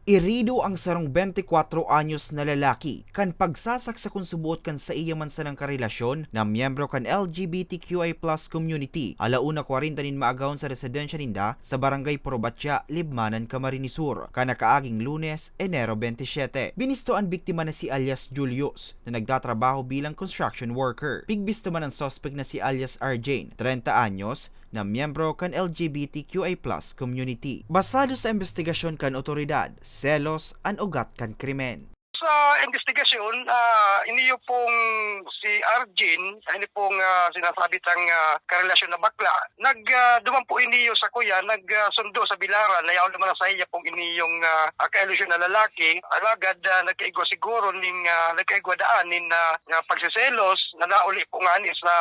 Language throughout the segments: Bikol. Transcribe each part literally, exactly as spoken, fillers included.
Irido ang sarong bente kwatro anyos na lalaki kan pagsasak sa kun suboot kan saiya man sanang karelasyon na miyembro kan L G B T Q I plus community. Alauna kwarenta nin maagahon sa residensya ninda sa Barangay Probatia, Libmanan, Camarines Sur, kan nakaaging Lunes, Enero bente siyete. Binisto an biktima na si alias Julius, na nagtatrabaho bilang construction worker. Pigbisto man an suspek na si alias Arjane, trenta anyos, na miyembro kan L G B T Q I plus community. Basado sa imbestigasyon kan otoridad, selos an ugat kan krimen. Sa imbestigasyon, ah, iniyo pong si Arjin, ini pong, ah, sinasabi tang, ah, karelasyon na bakla, nag, ah, duman po iniyo sa kuya, nag, ah, sundo sa bilaran na yaon naman sa iya pong iniyong, ah, ah, karelasyon na lalaki. Alagad, ah, nagkaigwa siguro ning, ah, nagkaigwa daan nin, ah, nga pagseselos na nauli po ngani sa,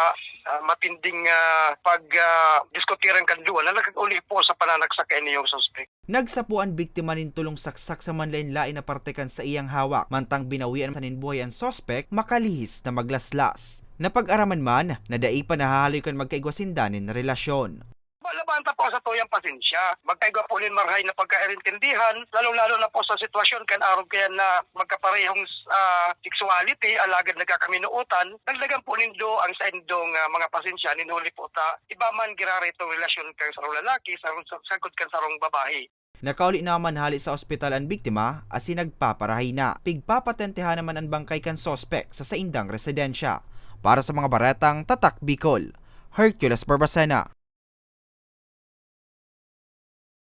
ah, matinding, ah, pag, ah, diskutiran kan duwa na nag-uli po sa pananaksak kan iniyong suspek. Nagsapo an biktima nin tolong saksak sa manlaen-laen na parte kan saiyang hawak, mantang binawian sa nin buhay an suspek makalihis na maglaslas. Napag-araman man na dai pa nahahaloy kan magkaigwa sinda nin relasyon. Labahan ta po sa tuyang pasensya. Magkaigwa po nin marahay na pagkaintindihan, lalong-lalo na po sa sitwasyon kan arog kaya na magkaparehong, ah, sexuality, alagad nagkakaminuotan. Dagdagan po nindo ang saindong, ah, mga pasensya, nin huli po ta iba man giraray itong relasyon kan sarong lalaki, sarong, sagkod kan sarong babae. Nakauli naman hali sa ospital an biktima asin nagpaparahay na. Pigpapatentehan naman an bangkay kan suspek sa saindang residensya. Para sa mga baretang Tatak Bicol, Hercules Barbacena.